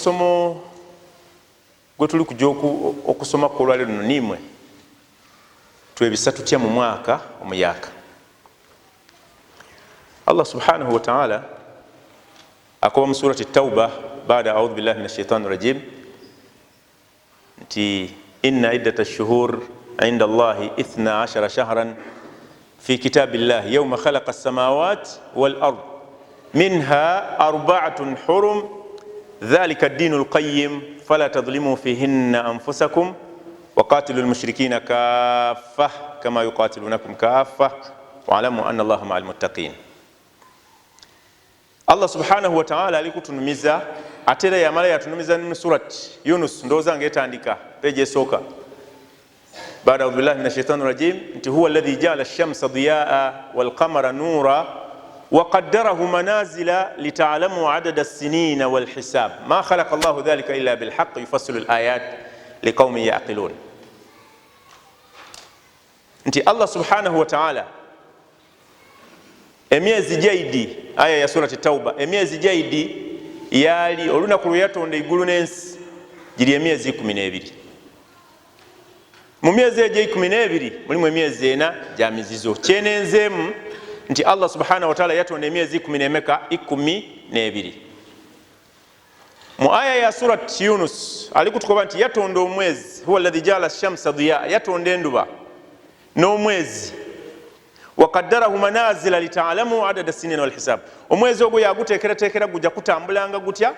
Omusomo gwe tuli kujja okusoma olwaleero luno niimwe, twebisa tutya mu mwaka omuyaka? Allah subhanahu wataala akoba mu surati Tauba, bada audhu billahi min ashaitani rajim, nti inna iddata shuhur inda Allahi 12 shahran fi kitabi llahi yauma khalaqa alsamawat walard minha arbaatun hurum dhalika ddinu lqayim fala tadhlimu fihinna anfusakum waqatilu lmushrikina kaffa kama yuqatilunakum kaffa walamu anna Allaha maa lmuttaqin. Allah subhanahu wataala ali kutunumiza, ate era yamala yatunumiza mu Surat Yunus, ndowooza nga etandika peji esooka, bada audhu billahi min ashaitani rajim, nti huwa alladhi jaala shamsa diyaa walqamara nura waqaddarahu manazila litalamu adada sinina walhisab ma khalaqa Llahu dhalika illa bilhaq yufassilu layat liqaumin yaqilun. Nti Allah subhanahu wataala emyezi jaidi, aya ya Surati Tauba, emyezi jaidi yali olunaku lwe yatonda eggulu n'ensi, giri emyezi 12. Mu myezi egyo 12 mulimu emyezi 4 gya mizizo. Kyenenzeemu nti Allah subhanahu wataala yatonda emyezi ikumi nemeka? 12. Mu aya ya Surat Yunus ali kutukoba nti yatonda omwezi, huwa alladhi jaala shamsa diya, yatonda enduba n'omwezi, waqaddarahu manazila litalamu adada sinina walhisab. Omwezi ogwo yagutekeratekera gujja kutambulanga gutya,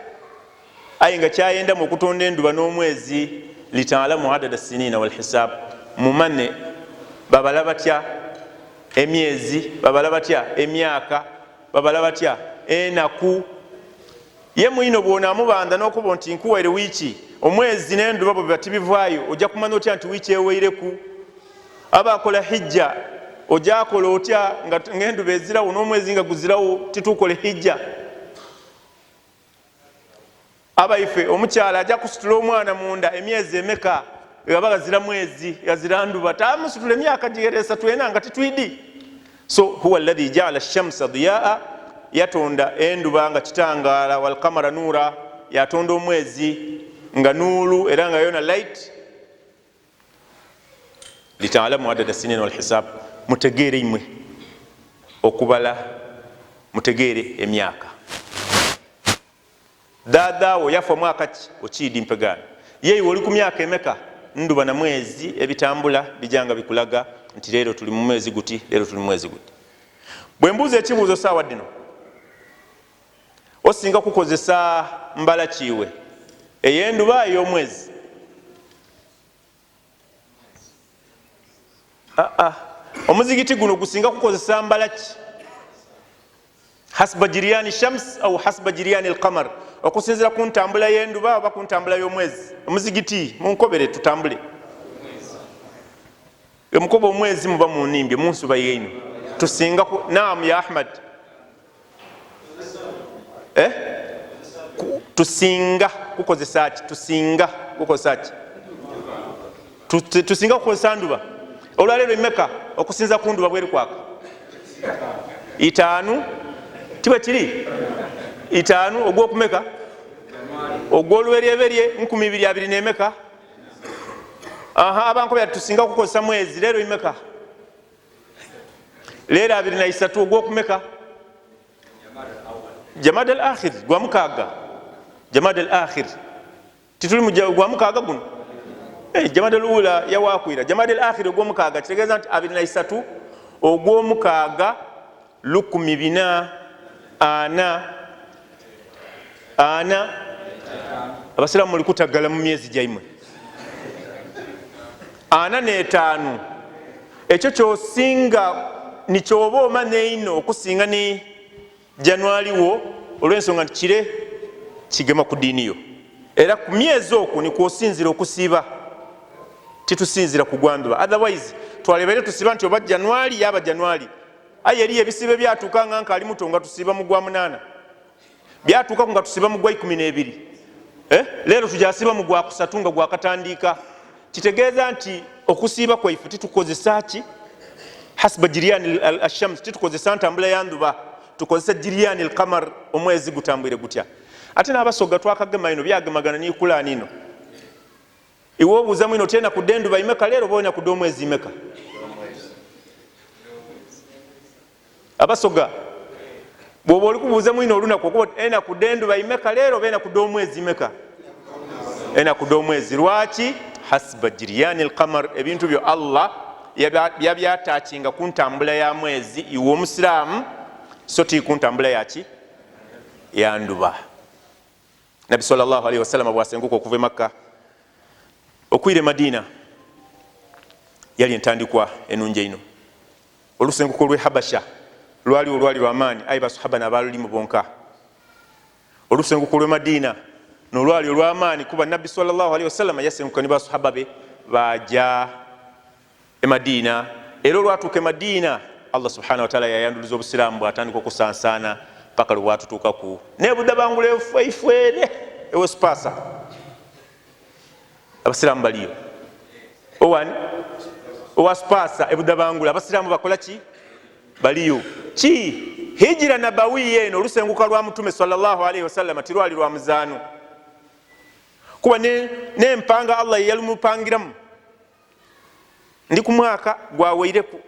aye nga kyayendamu okutonda enduba n'omwezi, litalamu adada sinina walhisab, mumane babala batya emyezi, babala batya emyaka, babala batya enaku. Ye mwino bwonamubanda nokuba nti nkuwaire wiiki, omwezi n'enduba bwe biba tibivaayo, ojja kumanya otya nti wiiki eweireku? Aba akola hijja, ojakola otya ngaenduba ezirawo n'omwezi nga guzirawo? Titukole hijja. Abaife, omukyala ajja kusitula omwana munda emyezi emeka aba gazira mwezi, gazira nduba? Tamusitula emyaka gigera 3, 4 nga titwidi. So huwa alladhi jaala shamsa diyaa, yatonda enduba nga kitangaala, walqamara nuura, yatonda omwezi nga nuulu era nga yona light, litalamu adada sinina walhisab, mutegeere imwe okubala, mutegeere emyaka. Daadawo yafa mwaka ki? Okiidi mpegaano yeiwe oli ku myaka emeka? Nduba na mwezi ebitambula bijanga bikulaga nti leero tuli mu mwezi guti, leero tuli mu mwezi guti. Bwe mbuuza ekibuuzo saawa ddino, osinga kukozesa mbala kiiwe, ey'enduba, ey'omwezi? Aa, omuzigiti guno gusinga kukozesa mbala ki? Hasba jiryani shams au hasba jiryani alqamar? Okusinzira ku ntambula y'enduba oba ku ntambula y'omwezi? Omuzigiti munkobere tutambule. Emukoba omwezi, muba munimbye munsuba yeinu. Tusinga naam ya Ahmad, eh? Tusinga kukozesa ki? Tusinga kukozesa ki? Tusinga kukozesa nduba. Olwaleero emeka okusinza ku nduba bweri kwaka? 5, tibwe kiri 5 ogwokumeka? Ogwoluberyeberye 2020 nemeka? Aha, abankobera tusinga kukozesa mwezi. Leero imeka? Leero 23 ogwokumeka? Jamada al akhir, gwa mukaaga. Jamada al akhir, tituli mu gwa mukaaga guno? Jamada al ula yawakwira, jamada al akhir ogwomukaaga, kitegeeza nti 23 ogwomukaaga 1444. Abasiraamu muli kutagala mu myezi gyaimwe. 45, ekyo kyosinga nikyoba omanya ino okusinga ni Januari wo, olwensonga nti kire kigema ku diini yo, era ku myezi okwo nikwosinzira okusiiba. Titusinzira ku gwanduba, otherwise twalebaire tusiba nti oba Januari yaba Januari. Aye eriyo ebisiibo ebyatuuka nga nkaali muto nga tusiiba mu gwa 8, byatuukaku nga tusiiba mu gwa 12, eh? Leero tujasiiba mu gwa 3 nga gwakatandiika. Kitegeeza nti okusiiba kwaife titukozesa ki? Hasba jiryani ashams. Titukozesa ntambula ya nduba, tukozesa jiryani alqamar, omwezi gutambwire gutya. Ate n'abasoga twakagema ino byagemagana nikulani ino. Iwe obuuza mwino tena kudendu baimeka leero bona kudomwezi imeka. Abasoga bwoba oli kubuuza mwino olunaku okuba ena kudendu baimeka leero bena kudomwezi imeka. Ena kudomwezi lwaki? Hasba jiryani alqamar, ebintu byo Allah yabyatakinga ku ntambula ya mwezi iwe omusiraamu so ti ku ntambula yaki yanduba. Nabbi sallallahu alaihi wasallam bwasenguka okuva e Makka okwira e Madina yali entandikwa enungi ino. Olusenguko lw'e Habasha lwali olwali lwamaanyi, ayi basahaba n'abalulimu bonka. Olusenguko lw'e Madina nolwali olwamaanyi kuba Nabbi sallallahu alaihi wasallam yasenguka ne basahaba be baja e Madina. Era olwatuuka e Madina Allah subhanahu wa ta'ala yayanduluza obusiraamu bwatandika okusansaana paka lwe bwatutuukaku nebudabangula eifwere ewesipasa abasiraamu baliyo owani owasipasa ebudabangula abasiraamu bakola ki baliyo ki hijira nabawiya eno olusenguka lwa mutume sallallahu alaihi wasallam tirwali lwa muzaano kuba nempanga Allah yeyalumupangiramu. Ndi ku mwaka gwaweireku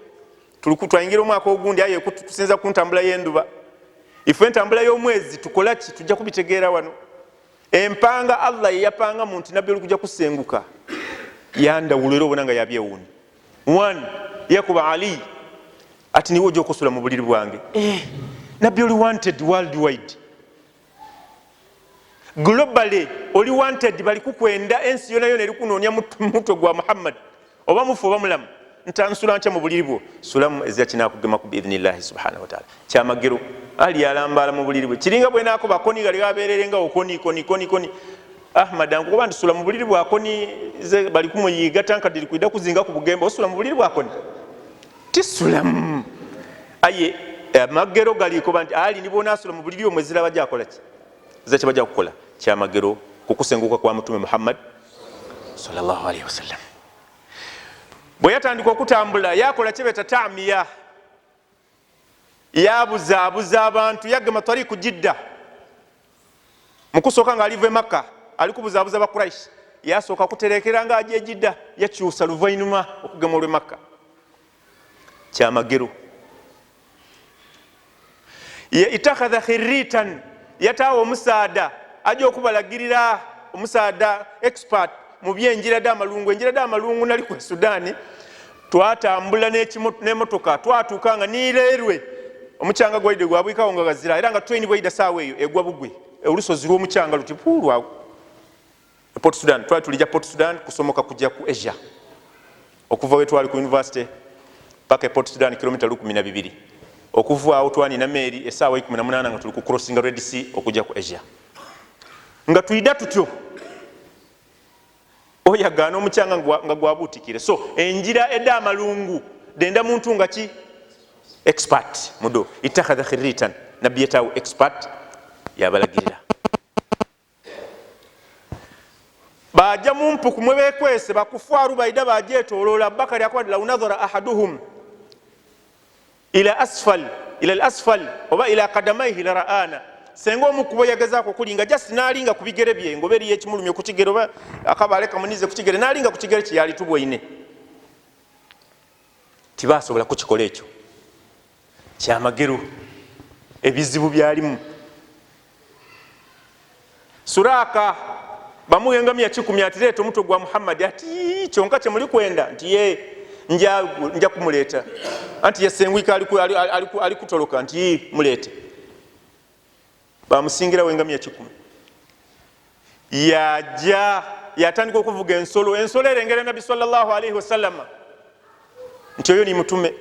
twayingira omwaka ogundi aye tusinza ku ntambula y'enduba ife entambula y'omwezi tukola ki tujja kubitegeera wano. Empanga Allah yeyapanga mu nti nabbi olikuja kusenguka yandawulo era obona nga yabyewuuni. One yakuba Ali ati niwe ojja okusula mu buliri bwange. Nabbi oli wanted worldwide, globally oli wanted, bali kukwenda ensi yona yona eri kunoonya mutwe gwa Muhammad oba mufu oba mulamu. Ntansula ntya mu buliri bwo sulamu ezira kinakugemaku biidhinillahi subhanahu wataala. Kyamagero Ali alambaala mu buliri bwe kiringa bwenakuba koni gali gabeererenga okoni koni koni koni. Ahmad ankuba nti sula mu buliri bwakoni ze bali kumuyiga tankadiri kwida kuzinga ku bugembe osula mu buliri bwakoni tisulamu. Aye amagero galikoba nti Ali nibona asula mu buliri omwe zira bajja akola ki zira kye bajja kukola. Kyamagero kukusenguka kwa mutume Muhammad sallallahu alaihi wasallam. Bwe yatandika okutambula yakola kyebeta tamiya, yabuzaabuza abantu, yagema tariku Jidda. Mukusooka nga aliva e Makka ali kubuzaabuza Bakuraish, yasooka kuterekera nga aja e Jidda, yakyusa luvainuma okugema olw'e Makka. Kyamagero itakhadha khiritan, yataawo omusaada aja okubalagirira, omusaada expert mu byenjira d'amalungu. Enjira d'amalungu nali ku Sudan twatambula n'emotoka twatuuka nga niireerwe omukyanga gwaide gwabwikawo nga gazira, era nga train bwaida saawa eyo egwa bugwe olusozi lw'omukyanga luti puulwawo. Port Sudan twali tulija Port Sudan kusomoka kujja ku Asia okuva we twali ku university paka e Port Sudan kilomita 12. Okuva awo twanina meeri essaawa 18 nga tuli ku crossinga Red Sea okujja ku Asia nga tuyida tutyo oyagaana omukyanga nga gwabuutikire. So enjira edda amalungu denda muntu nga ki expert mudo itakhadha khiritan, nabbi yetaawo expert yabalagirira. Baja mumpuku mwe bekwese bakufaru baida bajetolola. Abubakari akuba law nadhara ahaduhum ila asfal ila al-asfal oba ila qadamaihi la ra'ana, senga omukubo yagezaako okulinga just nalinga ku bigere bye ngoba eriyo ekimulumye ku kigere oba akabaale kamunize ku kigere nalinga ku kigere kye yali tubwaine. Tibasobola kukikola ekyo kyamagero ebizibu byalimu. Suraka bamuwa engamiya 10 ati leeta omutwe gwa Muhammad, ati kyonka kyemuli kwenda nti ye nja kumuleeta, anti yasengwika ali kutoloka nti muleete. Bamusingirawo engamiya 10 yaja yatandika okuvuga ensolo, ensolo erengera Nabbi sallallahu alaihi wasallam nti oyo ni mutume,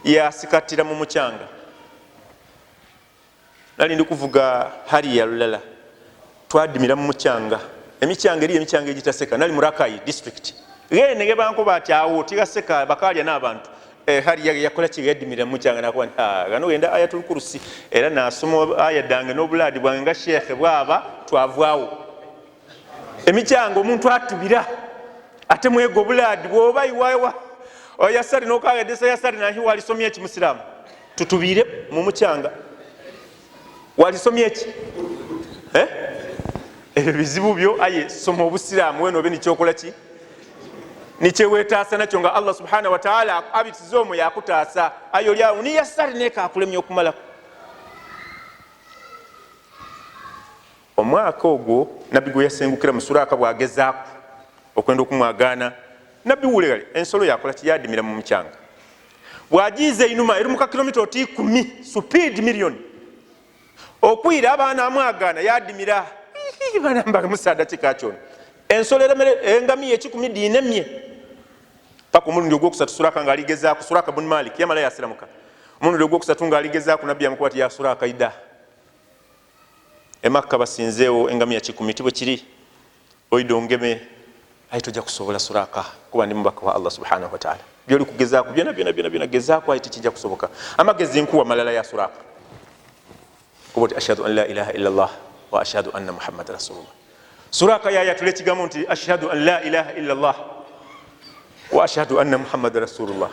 yasikatira mu mukyanga. Nali ndi kuvuga hariya lulala twadimira mu mukyanga, emikyanga eri emikyanga egitaseka. Nali Murakai district gene gebankuba ati awo tigaseka bakalya n'abantu. Hariya yakola ki yadimira mu mukyanga nakuba nti gano genda ayatul kursi, era nasoma aya dange n'obuladi bwange nga shekhe bwaba twavaawo. Emikyanga omuntu atubira ate mwego obuladi bwoba iwawa oyasari nokagedesa yasari nahi walisomye eki musiraamu tutubire mu mukyanga walisomye eki Ebyo bizibu byo, aye soma obusiraamu wena obe nikyokola ki nikyewetaasa nakyo nga Allah subhanahu wataala abitiza omwo yakutaasa. Aye oli awo niyasari neka akulemya okumalako omwaka ogwo. Nabbi gwe yasengukira mu Suraka bwagezaaku okwenda okumwagaana, nabbi wulegale ensolo yakola kiyadimira mu mukyanga, bwagiiza einuma erimuka kilomita oti 10 supid miliyoni okwira abaana amwagaana yadimira banamba musaada kika kyono ensolo eremere engamiya ekikumi diinemye paka omulundi ogwokusatu. Suraka nga aligezaaku, Suraka bun Malik yamala yasiramuka. Omulundi ogwokusatu nga aligezaaku, nabbi yamukuba ti, ya Suraka, ida emakka basinzeewo engamiya 100, tibwe kiri oida ongeme, aye tojja kusobola Suraka, kuba ndi mubaka wa Allah subhanahu wataala. Byoli kugezaaku byona byona byona byona gezaaku, aye tekijja kusoboka. Amagezi nkuwa malala ya Suraka, kuba oti ashhadu an la ilaha illa llah wa ashhadu anna Muhammad rasulullah. Suraka yayatula ekigambo nti ashhadu an la ilaha illa llah wa ashhadu anna Muhammad rasulullah.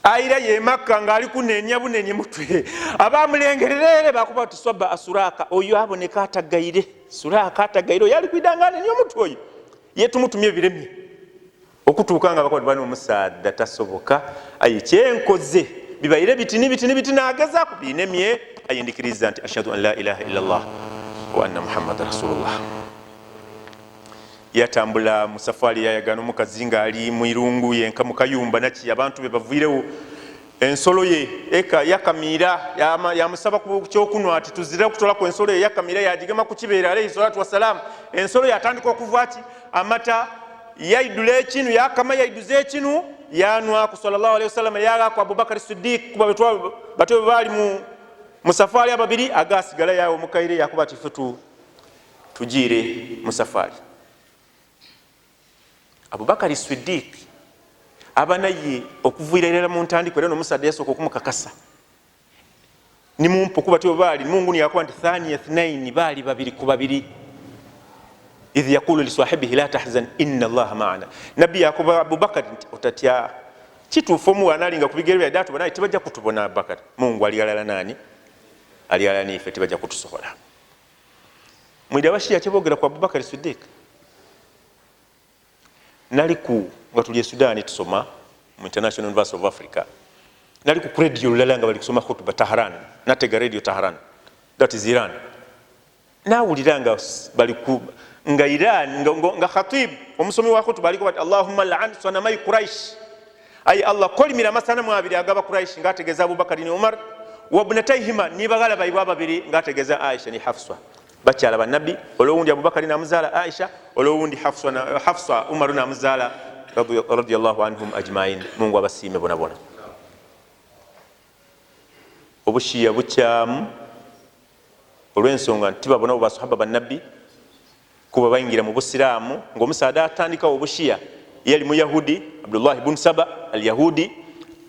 Aira yemakka ngaali kunenya bunenye mutwe, abamulengererere bakuba ti swaba asuraka oyo aboneka atagaire. Suraka atagaire oyo ali kwidanga anenya omutwe, oyo yetumutumye ebiremye okutuuka nga bakuba bana omusaadha tasoboka. Aye kyenkoze bibaire bitini bitini biti, nagezaku binemye, aye ndikiriza nti ashhadu an la ilaha illa llah wa anna Muhammad rasulullah. Yatambula musafari, yayagana omukazi ngaali mwirungu yenka mukayumba naki, abantu be baviirewo, ensolo ye eka yakamiira, yamusaba kyokunwa ati tuzire okutolaku ensolo ye yakamiira, yagigema ku kibeere alaihi salatu wassalam. Ensolo yatandika okuvaki amata, yaidula ekinu, yakama, yaiduza ekinu, yanwaku sallallahu alaihi wasallam, yagaku Abubakar Sidik, kuba batwe bali mu safari ababiri, agasigala yawe omukaire, yakuba ati fe tugiire mu safari. Abubakari Sidik abanaye okuviira irala mu ntandiko, era nomusaadha yasooka okumukakasa nimumpa okuba tibo baali mungu niyakuba nti thaniya thnaini, baali babiri ku babiri, idh yaqulu lisahibihi la tahzan inna allaha maana. Nabbi yakuba Abubakari nti otatya, kituufu omuwana alinga ku bigere byadde atubona, tibajja kutubona. Abubakari, Mungu ali alala nani, ali alala nife, tibajja kutusobola. Mwire abashiya kyebogera ku Abubakari Sidik, naliku nga tuli e Sudan tusoma mu International University of Africa, nali ku radio lulala nga bali kusoma khutuba Tahran, natega Radio Tahran, that is Iran, nawulira nga bali ku nga Iran nga khatib omusomi wa khutuba aliko bati allahumma lan sanamai Quraish, ayi Allah kolimira amasanamu abiri agaba Quraish, ngaategeeza Abubakari ni Umar, wabnataihima, ni bagala baibwe ababiri, ngaategeeza Aisha ni Hafswa, bakyala banabbi, olwowundi Abubakari namuzaala Aisha, olwowundi Hafsa Umaru namuzaala, radiallahu anhum ajmain, Mungu abasiime bonabona. Obushiya bukyamu olwensonga nti tibabona bo basahaba banabbi kuba bayingira mu busiraamu ngaomusaadha atandikawo obushiya yali muyahudi, Abdullahi bun Saba al Yahudi,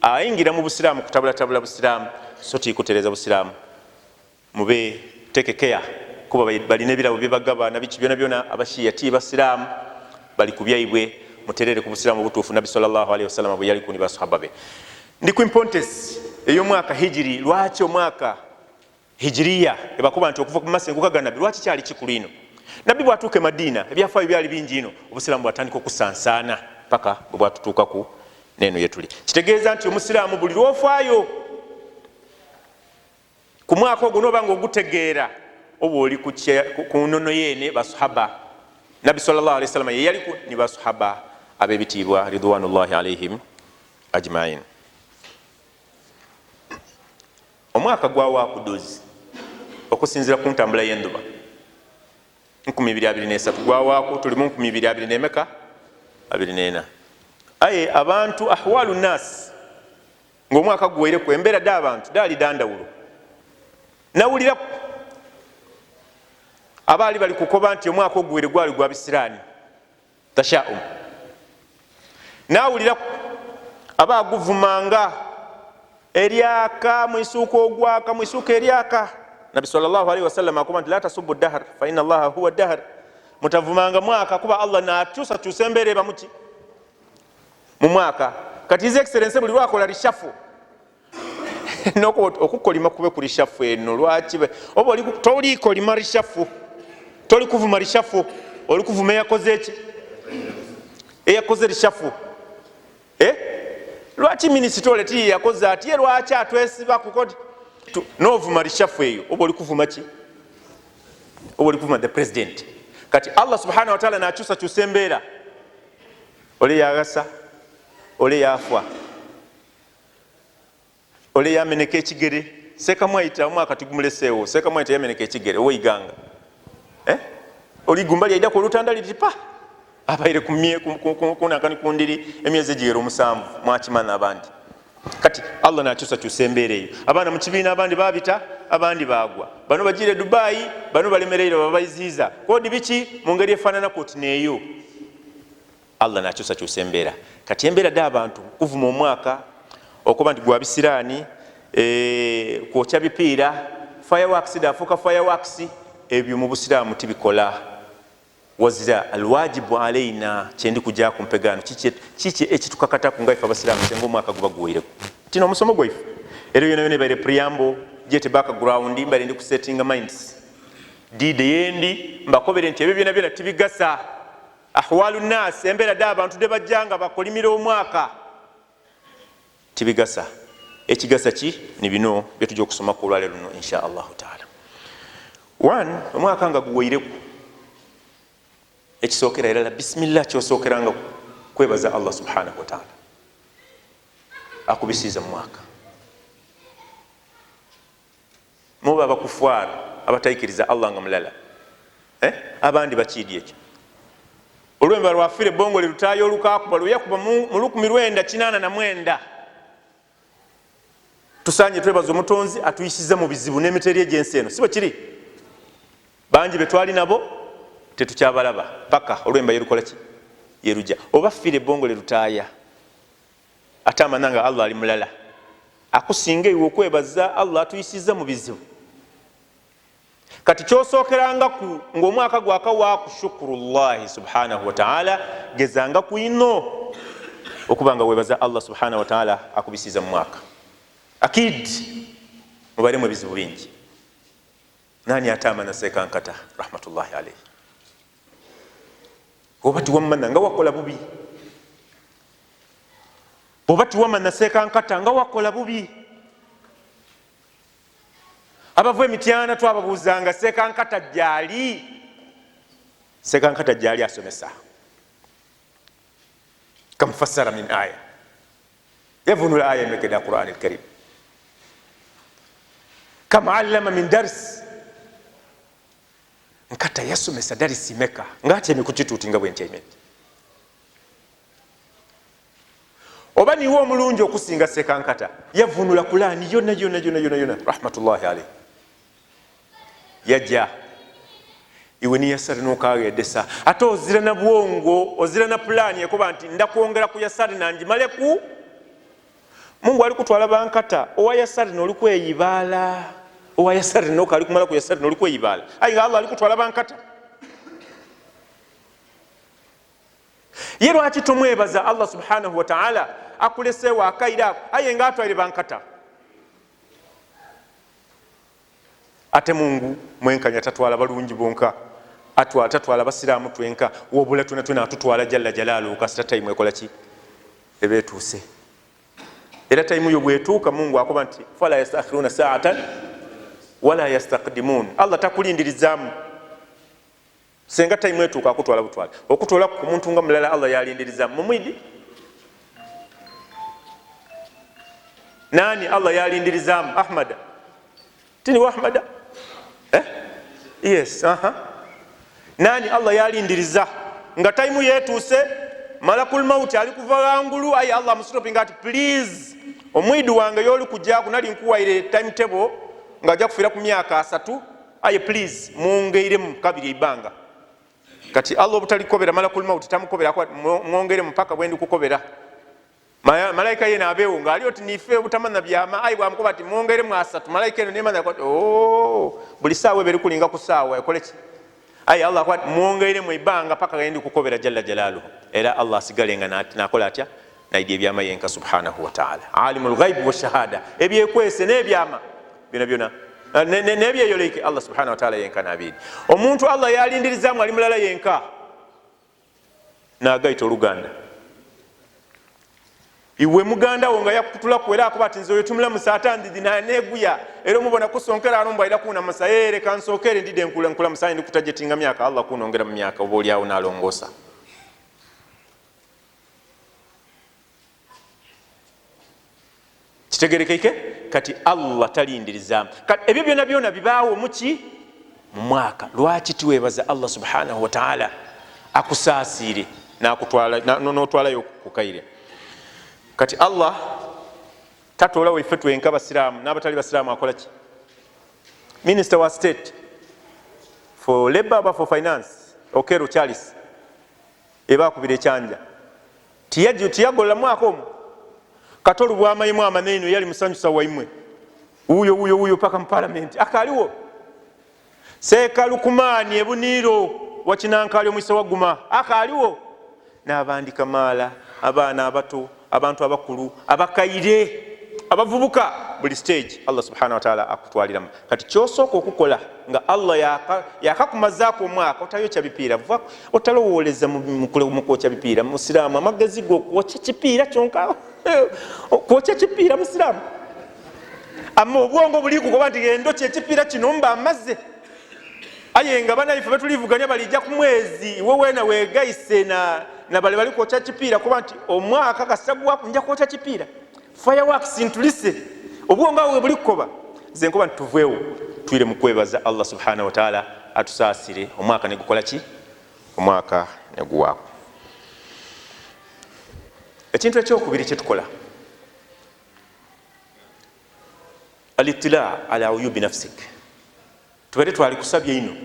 ayingira mu busiraamu kutabulatabula busiraamu, so tikutereza busiraamu. Mube tekekeya kuba balina ebirabo byebagaba nabiki byona byona. Abashiya ti basiraamu, bali ku byaibwe. Muterere ku busiraamu obutuufu nabbi sallallahu alaihi wasallam bwe yaliku ni basahaba be. Ndi ku importance ey'omwaka hijiri. Lwaki omwaka hijiriya ebakuba nti okuva ku masenguka ga nabbi, lwaki kyali kikulu ino? Nabbi bwatuuka e Madiina ebyafaayo byali bingi ino, obusiraamu bwatandika okusansaana paka bwe bwatutuukaku neeno yetuli. Kitegeeza nti omusiraamu buli lwofaayo ku mwaka ogwo noba nga ogutegeera, oba oli ku nnono yeene basahaba nabbi sallallahu alaihi wasallam yeyaliku ni basahaba ab'ebitiibwa ridwanullahi alaihim ajmain. Omwaka gwawakudozi okusinzira ku ntambula y'enduba 2023 gwawaku, tuli mu 2020 nemeka 24. Aye abantu ahwalu nas ngaomwaka guwaireku, embeera d'abantu daali dandawulo. Nawuliraku abaali bali kukoba nti omwaka oguwaire gwali gwa bisiraani tashaum, nawuliraku abaguvumanga eryaka mwisuuka ogwaka mwisuuka eryaka. Nabi sallallahu alaihi wasallam akuba nti la tasubu dahr fa inna allaha huwa dahr, mutavumanga mwaka kuba Allah nakyusakyusa embeera ebamuki mu mwaka. Kati His Excellence buli lwakola reshuffle okukolima kube ku reshuffle eno, lwaki oba tolikolima reshuffle? Toli kuvuma reshuffle, oli kuvuma eyakoze eki, eyakoze reshuffle. Eh? Lwaki minisita ole tiye yakoze ati, ye lwaki atwesiba kukoti? Novuma reshuffle eyo, oba oli kuvuma ki? Oba oli kuvuma the president. Kati Allah subhanahu wa ta'ala nakyusakyusa embeera, ole yagasa, ole yafa, ole yameneka ekigere. Sekamwayita omwaka tigumuleseewo, Sekamwayita yameneka ekigere oweiganga, eh? Oligumba lyaidako olutanda liti pa abaire kunankani kundiri emyezi egigera 7, mwakimana abandi. Kati Allah nakyusakyusa embeera eyo, abaana mu kibiina abandi babita, abandi bagwa, bano bagire Dubai, bano balemereire babayiziiza kodi biki mu ngeri efaanana koti neeyo. Allah nakyusakyusa embeera. Kati embeera dde abantu kuvuma omwaka okuba nti gwa bisiraani, kwokya bipiira, fireworks dafuuka fireworks, ebyo mu busiraamu tibikola. Wazira alwajibu alaina, kyendi kujja ku mpegano kiki ekitukakataku nga ife abasiraamu senga omwaka guba guweireku tino omusomo gwaife. Era yona yona ebaire preamble jete background, mbaire ndi kusettinga minds dide yendi mbakobere nti ebyo byona byona tibigasa. Ahwalu nas, embeera dde abantu de bajjanga bakolimira omwaka, tibigasa. Ekigasa ki ni bino byetujja okusoma ku olwaleero luno insha Allahu taala. One, omwaka nga guweireku, ekisookera irala bismillah, kyosookeranga kwebaza Allah subhanahu wa taala akubisiiza mu mwaka. Muba abakufaara abatayikiriza Allah nga mulala, eh? Abandi bakiidi ekyo olwemba lwafire bongole lutayo olukakuba lweyakuba mu 1989. Tusanye twebaza omutonzi atuyisiza mu bizibu n'emiteri egy'ensi eno, si bwe kiri? Bangi betwali nabo tetukyabalaba paka olwemba yerukola ki yeruja. Oba fire bongole lutaaya ate amanya nga Allah ali mulala, akusinga iwe okwebaza Allah atuyisiza mu bizibu. Kati kyosookerangaku ng'omwaka gwakawaaku shukurullahi subhanahu wa taala, gezanga ku ino okuba nga webaza Allah subhanahu wa taala akubisiza mu mwaka. Akid mubalemu ebizibu bingi. Nani atamana Sekankata rahmatullahi alayhi? Oba tiwamana nga wakola bubi, oba tiwamana Sekankata nga wakola bubi. Abava emityana twababuuzanga Sekankata gyali, Sekankata gyali asomesa kamfassara min aya, yavunula aya emekeda Quran alkarim, kam allama min dars, nkata yasomesa darisi meka ngaatyamye kukituuti nga bwentyamye. Oba niwe omulungi okusinga Sekankata, yavunula Kulani yona yona yona yona yona rahmatullahi alayhi. Yajja iwe ni yasari nokagedesa, ate ozira na bwongo, ozira na pulani ekoba nti ndakwongera ku yasari nanjimaleku. Mungu alikutwala bankata owa yasari nolikweyibala, owa yasari nokali kumala ku yasari nolikweyibala, ayi nga Allah alikutwala bankata. Ye lwaki tumwebaza Allah subhanahu wa ta'ala akuleseewo akaire ako, aye nga atwaire bankata. Ate Mungu mwenkanya tatwala balungi bonka, tatwala basiraamu twenka, wobula twena twena atutwala jalla jalaaluhu. Kasita tayimu ekola ki eba etuuse. Era tayimu yo bwetuuka Mungu akoba nti fala yastakhiruna saatan wala yastakdimun, Allah takulindirizaamu. Senga tayimu etuuka akutwala butwala, okutwala ku muntu nga mulala Allah yalindiriza mumwidi. Nani Allah yalindirizaamu? Ahmada tini wa Ahmada, eh? Yes, aha. Nani Allah yalindiriza nga tayimu yetuuse, malakul mauti ali kuva wangulu, aye Allah amusitopinga ati please omwidu wange yoli kujjaku nali nkuwaire timetable nga ajja kufiira ku myaka 3, aye please mwongeiremu kabiri eibanga. Kati Allah obutalikobera malakul mauti tamukobera, mwongeremu mpaka bwendi kukobera. Malaika yena abeewo ng'ali oti nife obutamanya byama, aye bwamukoba ati mwongeremu 3, malaika eno nemanya oh, buli saawa eba erikulinga ku saawa ekole ki, aye Allah akoba ati mwongeremu eibanga paka gendi kukobera jalla jalaaluhu. Era Allah asigale nga nakola atya naidi ebyama yenka subhanahu wa taala, alimul ghaibu wa shahada, ebyekwese n'ebyama byona byona Nebyeyoleike Allah subhanahu wataala yenka nabiidi. Omuntu Allah yalindirizaamu ali mulala yenka nagaita oluganda. Iwe muganda wo nga yakutulaku era akuba ati nze oyo tumulamusa ate andidi naneguya era omubona kusonkera alombu aira kunamusa reka nsokere ndide nkulamusa ndikutajetinga myaka Allah kunongera mu myaka oba oliawo nalongosa. Kitegerekeike? Kati Allah talindirizaamu. Kati ebyo byona byona bibaawo muki mu mwaka. Lwaki tiwebaza Allah subhanahu wataala akusaasiire n'otwalayo kukaire? Kati Allah tatoolawo ife twenka basiraamu n'abatali basiraamu akola ki? Minister wa state for labor oba for finance Okero Charles eba akubira ekyanja tiyagolola mwaka omwo katolu bwamayimu amaneno yali musanyusa waimwe wuyo wuyo wuyo paka mu parliament akaliwo. Sekalukumaani ebuniiro wakinankali omwisa waguma akaliwo n'abandi kamaala abaana abato abantu abakulu abakaire abavubuka buli stage Allah subhanahu wa ta'ala akutwaliramu. Kati kyosooka okukola nga Allah yakakumazaako omwaka otayokya bipiira, otalowooleza mu kwokya bipiira. Musiraamu amagezi go kwokya kipiira kyonka kwokya kipiira musiraamu ama obwongo buli kukoba nti endo kyekipiira kino mba amazze aye nga banaife betulivuganya balijja ku mwezi iwe weena wegaise na bali bali kwokya kipiira kuba nti omwaka kasagwaku nja kwokya kipiira fireworks ntulise obwongo awo buli kukoba. Nze nkoba nti tuveewo twire mu kwebaza Allah subhanahu wa ta'ala atusaasire omwaka negukola ki? Omwaka neguwaako. Ekintu ekyokubiri kyetukola alitila ala uyubi nafsik. Tubadde twali kusabye ino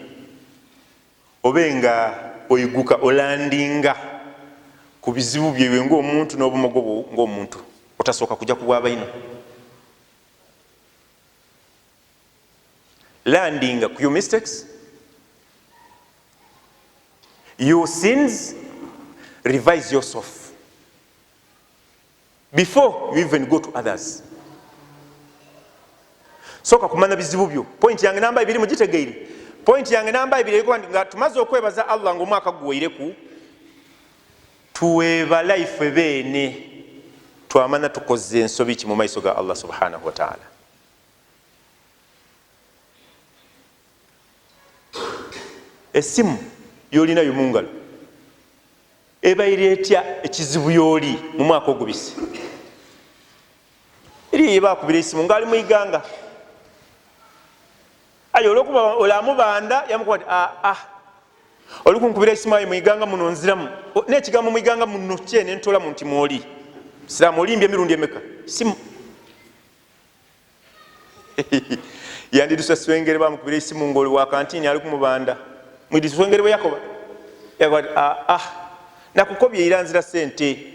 obe nga oyiguka olandinga ku bizibu byewe ng'omuntu n'obumogo bwo ng'omuntu otasooka kujja kubwaba ino. Landinga ku your mistakes, your sins, revise yourself before you even go to others. Soka kumanya bizibu byo. Point yange namba ibiri mugitegeire. Point yange namba ibiri erikuba nga tumaze okwebaza Allah ng'omwaka guweireku tuwebala ife beene twamanya tukoze ensobi ki mu maiso ga Allah subhanahu wa ta'ala. Esimu yolinayo mu ngalo ebaire etya ekizibu yoli mu mwaka ogubise? Eri bakubira esimu ngali mu iganga ayo olwokuba olamubanda yamukuba nti oli kunkubira esimu ayo mu iganga muno nziramu n'ekigambo mu iganga muno kyene ntola mu nti mwoli siraamu olimbye emirundi emeka simu yandidusa swengere bamukubira esimu ng'oli wa kantini ali kumubanda mwidi swengere bwe yakoba yakoba nakukobye era nzira sente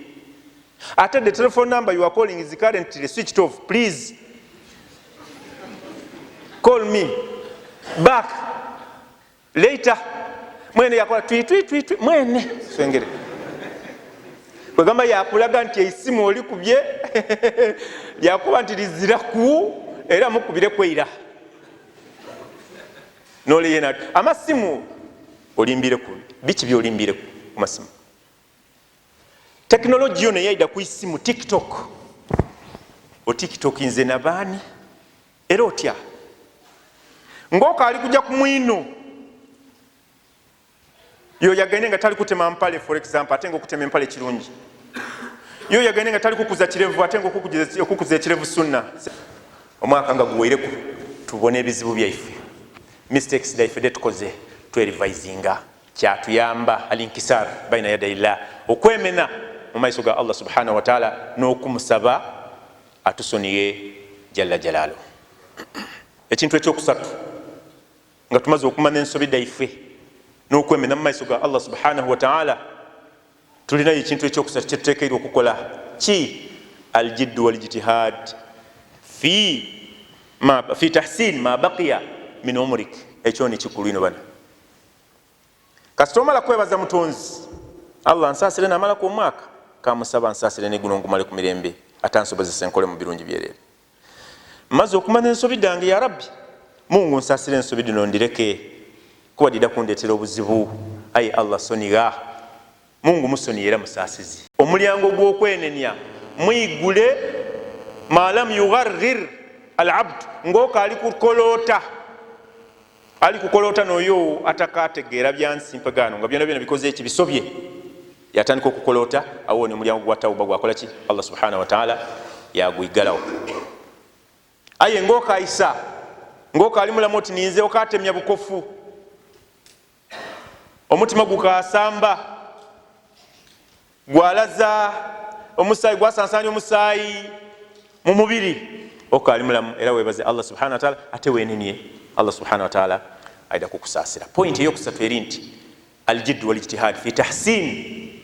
ate the telephone number you are calling is currently switched off, please call me back later. Mwene yakola twi twi twi twi mwene swengere kwegamba yakulaga nti esimu oli kubye lyakuba nti liziraku era mukubire kweira noleyena amasimu olimbireku biki byolimbireku ku masimu. Tekinologi yo neyaida ku isimu TikTok o TikTok nze nabaani era otya ng'oka ali kujja ku mwino yo yagaine nga tali kutema mpale for example ate ng'okutema empale kirungi yo yagaine nga tali kukuza kirevu ate ng'okukuza ekirevu sunna. Omwaka nga guweireku tubone ebizibu byaife mistakes daife detukoze twerivisinga kyatuyamba alinkisar baina yadaillah okwemena mu maiso ga Allah subhanahu wa ta'ala n'okumusaba atusoniye jalla jalalu. Ekintu ekyokusatu nga tumaze okumanya ensobi daife n'okwemena mu maiso ga Allah subhanahu wa ta'ala tulinayo ekintu ekyokusatu kyetuteekeirwe okukola ki? Aljiddu walijtihad fi tahsin ma baqiya min umrik. Ekyo ni kikulu ino bana. Kasita omala kwebaza mutonzi Allah nsaasire namalako omwaka kamusaba nsaasire neguno ngumale ku mirembe atansobozesa enkole mu birungi byerere. Maze okumanya ensobi dange ya Rabbi Mungu nsasira ensobi dino ndireke, kuba dida kundetera obuzibu. Ayi Allah, soniga. Mungu musoni era musasizi. Omulyango gw'okwenenya mwigule malam yugharghir alabd, ngaoka ali kukolota, ali kukolota noyo atakategeera byansi mpegano nga byona byona bikoze eki bisobye, yatandika okukolota. Awo ni omulyango gwa tauba gwakolaki? Allah subhanahu wataala yagwigalawo. Aye ngaokayisa ngaokaali mulamu oti ninze okatemya bukofu, omutima gukasamba, gwalaza omusaayi, gwasansanya omusaayi mu mubiri, okaali mulamu era webaze Allah subhana wataala, ate wenenie, Allah subhana wataala aida kukusaasira. Point eyokusatu eri nti aljiddu walijtihad fi tahsin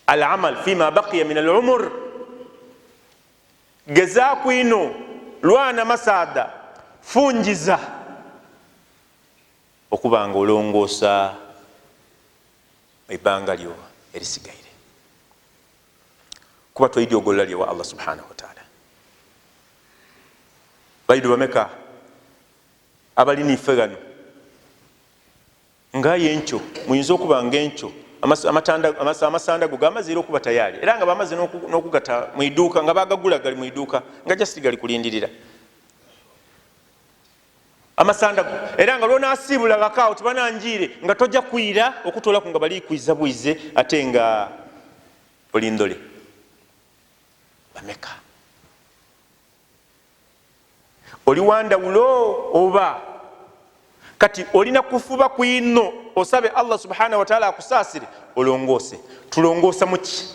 alamal fima baqiya min alumur. Gezaaku ino, lwana masaada, funjiza okuba nga olongoosa ebbanga lyo erisigaire, kuba toidyogolola lyewa Allah subhanahu wataala. Baidu bameka abalina ife gano ngaye enkyo muyinza okuba nga enkyo amasanda go gamaze era okuba tayali, era nga bamaze n'okugata mwiduuka, nga bagagula gali mwiduuka, nga just gali kulindirira amasanda go, era nga lwonasiibula gakaawo tibananjiire nga tojja kwira okutolaku nga bali kwiza bwize, ate nga olindole. Bameka oli wandawulo oba kati olina kufuba kwino osabe Allah subhanahu wataala akusaasire olongoose. Tulongoosa muki?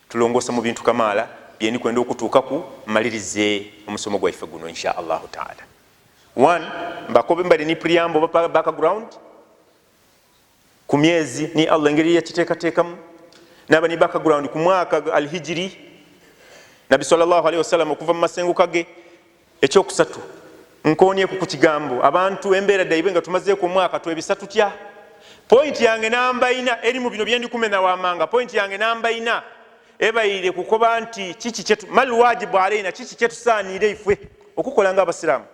Tulongoosa mu bintu kamaala byenikwenda okutuukaku malirize omusomo gwaife guno insha Allahu taala. One, mbakobe mbali ni preamble oba background ku myezi ni Allah engeri yakiteekateekamu, naba ni background ku mwaka alhijiri, Nabi sallallahu alaihi wasallam okuva mu masenguka ge. Ekyokusatu, nkonyeku ku kigambo abantu embeera daibwe nga tumazeeku omwaka twebisa tutya. Point yange namba ina eri mu bino byendikumena wamanga. Point yange namba ina ebaire kukoba nti kiki kyetu, mal wajibu alaina, kiki kyetusaanire ifwe okukola nga abasiraamu,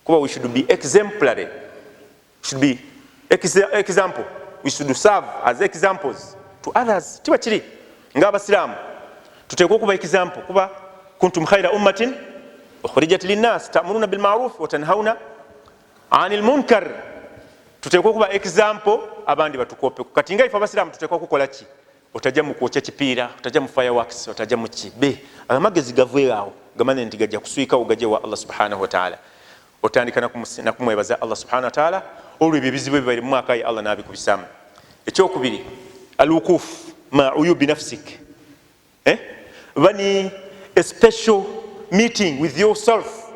kuba we should be exemplary, should be example, we should serve as examples to others. Tiba kiri nga abasiraamu tuteekwa okuba example, kuba kuntum khaira ummatin ukhrijat linnas ta'muruna bilmaruf wa tanhauna anil munkar. Tuteekwa okuba example, abandi batukope. Kati nga ife abasiraamu tuteekwa kukola ki? Otajja mu kwokya kipiira, otajja mu fireworks, otajja mu ki be amagezi gaveewo gamanye nti gajja kuswikawo gajje wa Allah subhanahu wataala. Otandika nakumwebaza Allah subhanahu wataala olwo ebyo ebizibu ebibaire mu mwaka ye Allah nabikubisaamu. Ekyokubiri, alwukuf ma uyubi nafsik, eh? Bani a special meeting with yourself,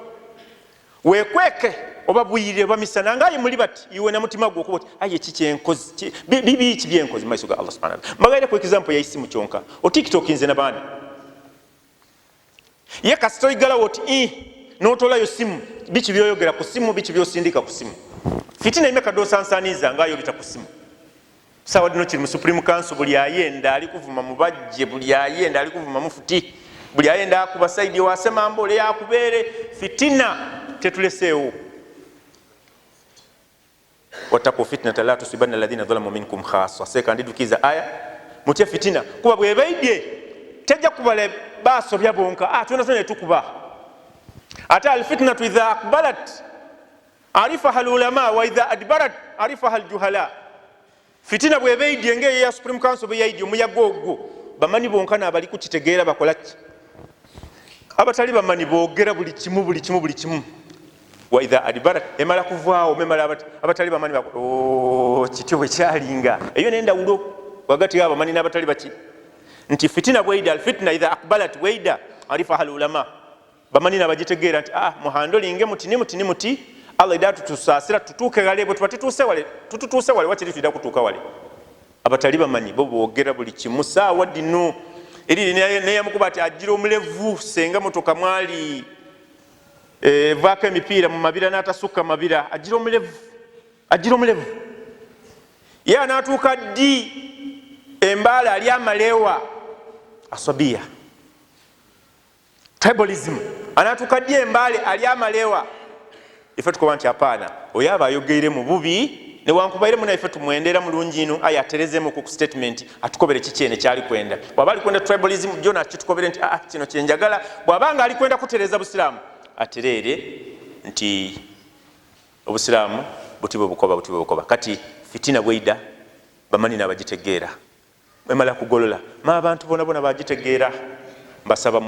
wekweke oba bwire oba misana ngaye muli bati iwe na mutima gwo okuba oti aye kikyenkozi bibi ki byenkozi mu maiso ga Allah subhanahu wataala. Mbagaire ku example ya isimu kyonka o TikTok nze nabaani ye kasita oyigalawo oti i notolayo simu, biki byoyogera ku simu, biki byosindika ku simu, fitina imeka dosansaniza ngayo bita ku simu. Sawa dino kiri mu Supreme Council, buli ayenda ali kuvuma mubajje, buli ayenda ali kuvuma mufuti, buli ayenda akuba saidi wasemamba ole yakubeere fitina tetuleseewo. Wattaku fitnata la tusibanna alladhina dhalamu minkum khassa. Seeka ndidukiza aya mutye fitina, kuba bwebaidye tejja kubala basobya bonka, ah, twena twena tukuba. Ate alfitnatu idha aqbalat arifaha alulama wa idha adbarat arifaha aljuhala. Fitina bwebaidye ngaeyo ya Supreme Council bweyaidye omuyaga ogwo, bamanyi bonka nabali kukitegeera bakolaki, abatali bamanyi boogera buli kimu buli kimu buli kimu. Wa idha adbarat emala kuvaawo memala abatali bamanyi oh, kityo bwe kyalinga. Eyo nendawulo wagati abamanyi n'abatali baki nti fitina bweida, alfitna idha aqbalat bweida arifaha alulama, bamanyi nabagitegeera nti ah, muhandolinge muti ni muti ni muti. Allah ida tutusaasira tutuuke wale, bwe tuba tutuuse wale, tututuuse wale wakiri tuida kutuuka wale. Abatali bamanyi bo boogera buli kimu saawa dino eri neyamukuba ati agira omulevu senga motoka mwali evaako emipiira mu mabira n'atasukka mabira, agira omulevu, agira omulevu ye anaatuuka ddi embaala ali amalewa asabiya. Tribalism anatuuka ddi embaale ali amalewa? Ife tukoba nti apaana, oyo aba ayogeire mu bubi, newankubaire muna ife tumwendera mulungi ino, aye aterezemu ku statement, atukobere kikyene kyali kwenda. Bwaba ali kwenda tribalism, jona kitukobere nti ah, kino kyenjagala. Bwabanga ali kwenda kutereza busiraamu, atereere nti obusiraamu buti bwe bukoba, buti bwe bukoba. Kati fitina bweida, bamanyi nabagitegeera, emala kugolola ma abantu bona bona bagitegeera. Mbasaba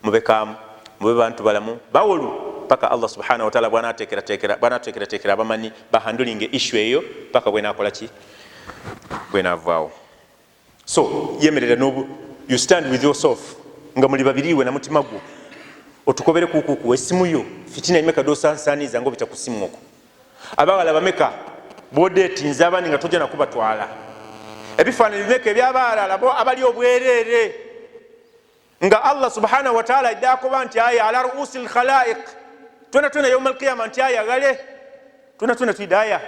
mubekaamu, mube bantu balamu bawolu paka Allah subhanahu wataala bwanateekerateekera abamanyi bahandulinga issue eyo paka bwenakola ki, bwenavaawo. So yemerera nobu, you stand with yourself nga muli babiriwe na mutima gwo, otukobere kukuku esimu yo fitina imeka dosansaniza ngo bita kusimu okwo. Abawala bameka bodetinze abandi nga tojja nakubatwala? Ebifaananyi bimeka ebyabalala bo abali obwereere nga Allah subhanahu wataala iddakuba nti aya ala ruusi lkhalaiq twena twena yauma alqiyama, nti aya gale twena twena twidaya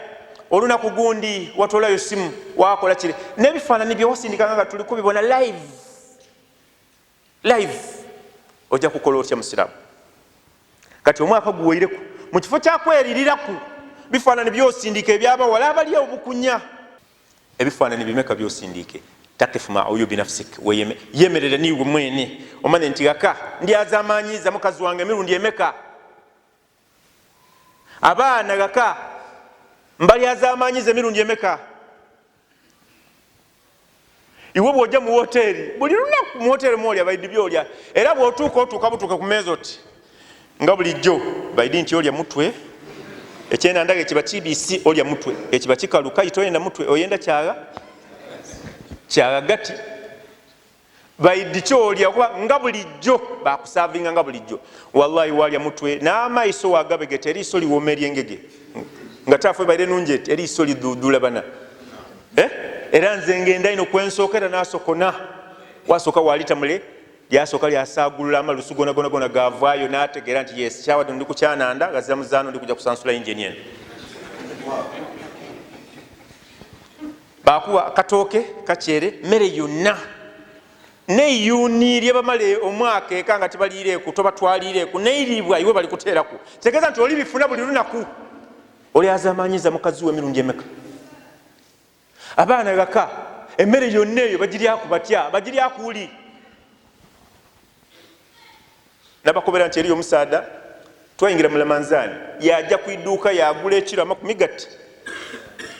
olunaku gundi watolayo simu wakola kire n'ebifaananyi byewasindikanga nga tuli kubibona live live. Ojja kukola otya, musiraamu? Kati omwaka guweireku, mu kifo kyakweririraku bifaananyi byosindika ebyabawala abali obukunya, ebifaananyi bimeka byosindike? Takifu ma uyubi nafsik, yemerere niwe mwene, omanye nti gaka ndyazamanyiza mukazi wange emirundi emeka, abaana gaka mbalyazamanyiza emirundi emeka. Iwe bwojja mu woteri buli lunaku, mu woteri mwolya baidi byolya, era bwotuuka otuuka butuuka ku meeza oti nga bulijjo baidi nti olya mutwe, ekyenandaga ekiba kibisi, olya mutwe, ekiba kikaluka itoyenda mutwe, oyenda kyaga kyagagati baidi kyolya kuba nga bulijjo bakusavinga nga bulijjo. Wallahi walya mutwe n'amaiso wagabegeta, eriiso liwoma eryengege nga tafu ebaire nungi eti, eriiso lidudula bana, eh? Era nze ngenda ino kwensookera nasokona wasooka walita mule lyasooka lyasagulula amalusu gona gona gona gavaayo, nategeera nti yes, kyawadde ndi kukyananda gazira muzaano, ndi kujja kusansula injini eno. Bakuwa katooke kakyere mmere yonna neyuni lyebamala omwaka eka nga tebaliireeku, tobatwaliireeku neiribwa iwe bali kuteeraku, kitegeeza nti oli bifuna buli lunaku. Oli azamanyiza mukazi we emirundi emeka? Abaana gaka emmere yonna eyo bagiryaku batya? Bagiryakuuli? Nabakobera nti eriyo omusaada twayingira mu lamanzaani, yajja ku iduuka yagula ekiro 30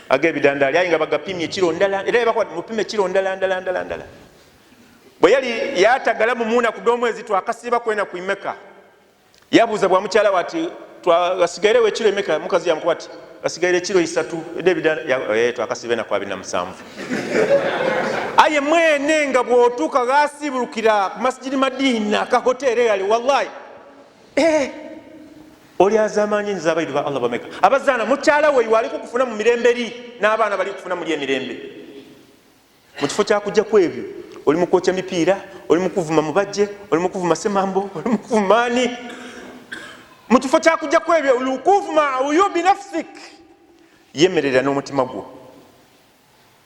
ag'ebidandaali, aye nga bagapimye ekiro ndala, era yabakuba mupime ekiro ndala ndala ndala ndala. Bwe yali yatagala mu munaku d'omwezi twakasiiba kwena ku imeka, yabuuza bwa mukyala we ati twasigairewo ekiro emeka? Mukazi yamukuba ati asigaire ekiro 3 ed'ebidanda, twakasiiba enaku 27. Aye mwene nga bw'otuuka ghasiibulukira ku masijidi Madiina kahoteeri gali wallahi, eh, oli azamanyi nza abaidu ba Allah bameka abazaana mukyala weiwe ali kukufuna mu mirembe eri n'abaana bali kufuna muli emirembe. Mu kifo kyakujjaku ebyo oli mukwokya mipiira, oli mukuvuma mubajje, oli mukuvuma semambo, oli mukuvuma ani. Mu kifo kyakujjaku ebyo lukuvuma uyubi nafsik, yemerera n'omutima gwo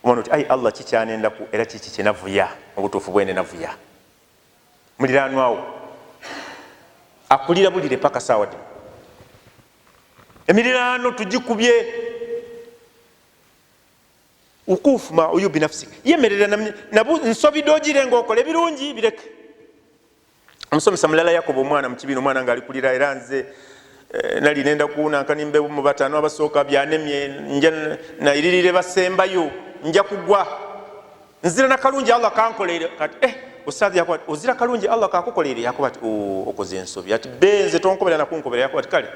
omwana oti ai Allah, kikyanendaku era kiki kyenavuya mu butuufu bwene navuya. Muliranwawo akulira bulire paka saawa dino emirirano tugikubye. Ukufu ma uyubi nafsik, yemerera nsobi dogire ngaokola ebirungi bireke. Omusomesa mulala yakoba omwana mu kibiina, omwana nga alikulira, era nze nali nenda kunanka nimbe mu bataano abasooka, byanemye, nja nairirire basembayo, nja kugwa, nzira nakalungi Allah kankoleire. Kati ustadhi yakuba ati ozira kalungi Allah kakukoleire, yakuba ati okoze ensobi, ati benze tonkobera nakunkobera. Yakuba ati kale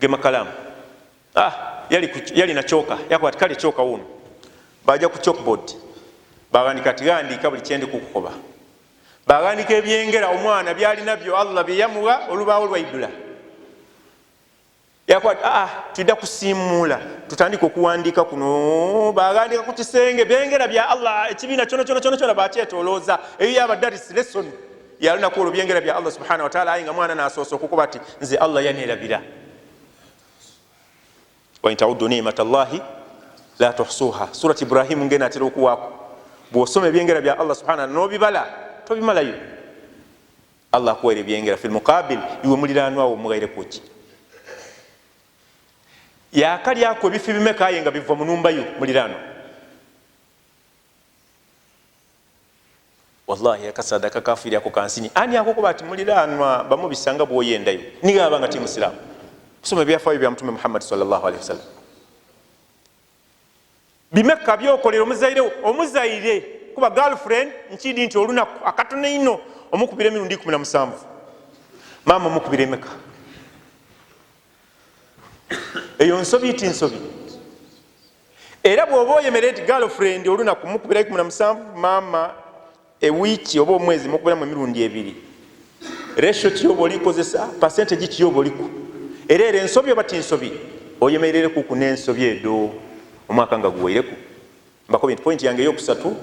gema kalamu, yali nakyoka, yakuba ati kale kyoka wuno. Baja ku chalkboard bagandika ati gandika buli kyendi kukukoba. Bagandika ebyengera omwana byalina byo Allah byeyamuwa, olubaawo lwaidula. Yakuba ati tudda kusiimuula tutandika okuwandiika kuno. Bagandika ku kisenge byengera bya Allah, ekibiina kyona kyona kyona kyona bakyetolooza. Eyo yaba daris lesson yalunaku olwo, byengera bya Allah subhanahu wataala. Aye nga mwana nasoose okukuba ati nze Allah yaneerabira. Wain taudu nimata llahi la tuhsuha, Surat Ibrahimu ngena atera okuwaako. Bwosoma ebyengera bya Allah subhana nobibala tobimalayo. Allah akuwaire ebyengera. Fi lmuqabil, iwe muliranwawo omuwaireku ki? Yakalyaku ebifi bimeka aye nga biva munumbayo mulirano? Wallahi, akasaadha akakafiri ako kansini. Ani akokuba ati muliranwa bamubisanga bwoyendayo nigaba nga ti musiramu? Kusoma ebyafaayo bya Mutume Muhammadi sallallahu alaihi wasallam, bimeka byokolera omuzairewo? Omuzaire kuba girlfriend nkidi nti olunaku akatono ino omukubira emirundi 17. Maama omukubira emeka? Eyo nsobi ti nsobi? Era bwoba oyemere nti girlfriend olunaku mukubira 17, maama ewiiki oba omwezi mukubiramu emirundi 2, ratio kiyoba olikozesa, percentage kiyoba oliku, era ensobi oba tinsobi? Oyemerere kuku n'ensobi edo omwaka nga guweireku. Mbakobi nti point yange eyokusatu